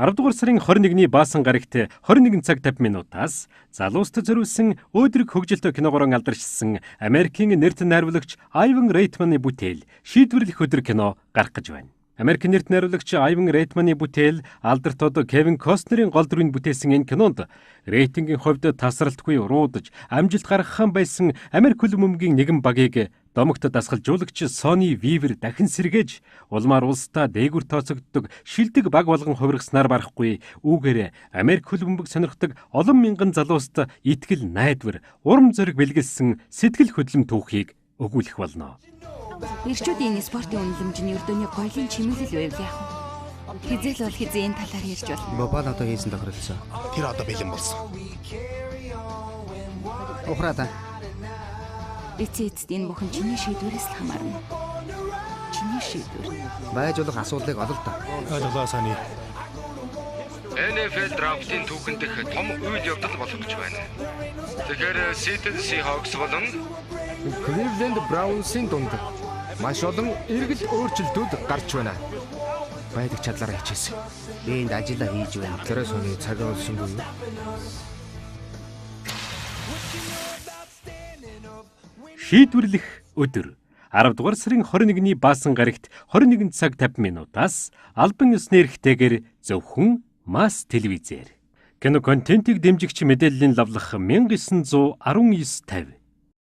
10 дугаар сарын 21-ний Баасан гарагт 21 цаг 50 минутаас залууст зориулсан өөдрөг хөгжилтэй киногоор алдаршсан Америкийн нэрт найруулагч Айван Рейтманы бүтээл «Шийдвэрлэх өдөр» кино гарах гэж байна. Америк нэрт найруулагч Айван Рейтманы бүтээл алдарт од Кевин Костнерийн гол дүрийг бүтээсэн энэ кинонд рейтингийн хувьд тасралтгүй уруудаж амжилт гаргахаан байсан Америк хөл бөмбөгийн нэгэн багийг домогт дасгалжуулагч Сони Вивер дахин сэргээж улмаар улсдаа дээгүр тооцогддог шилдэг баг болгон хувиргаснаар барахгүй үүгээр Америк хөл бөмбөг сонирхдаг олон мянган залууст итгэл найдвар, урам зориг бэлгэлсэн сэтгэл хөдлөм түүхийг өгүүлэх болно. Ирчүүдийн энэ спортын үнэлэмж нь ердөөний гоёлын чимэглэл байвал яах вэ? Хизээл бол хизээ энэ талаар ярьж болно. Бобал одоо хийсэн тохиролцоо. Тэр одоо бэлэн болсон. Ухраа та. Эцээ эцэст энэ бүхэн чиний шийдвэрээс л хамаарна. Чиний шийдвэр. Байж болох асуудлыг олол та. Ойлголоо Сони. NFL драфтын түүхэн дэх том үйл явдал болох гэж байна. Тэгэхээр Seattle Seahawks болон Cleveland Browns-ын дунд маш олон эргэл өөрчлөлтүүд гарч байна. Байдаг чадлаараа хичээсэн. Би энд ажиллаа хийж байна. Тэр Сони цаг олсонгүй юу? Шийдвэрлэх өдөр 10 дугаар сарын 21-ний Баасан гарагт 21 цаг 50 минутаас албан ёсны эрхтэйгээр зөвхөн Масс телевизээр. Кино контентийг дэмжигч мэдээллийн лавлах 1919 50.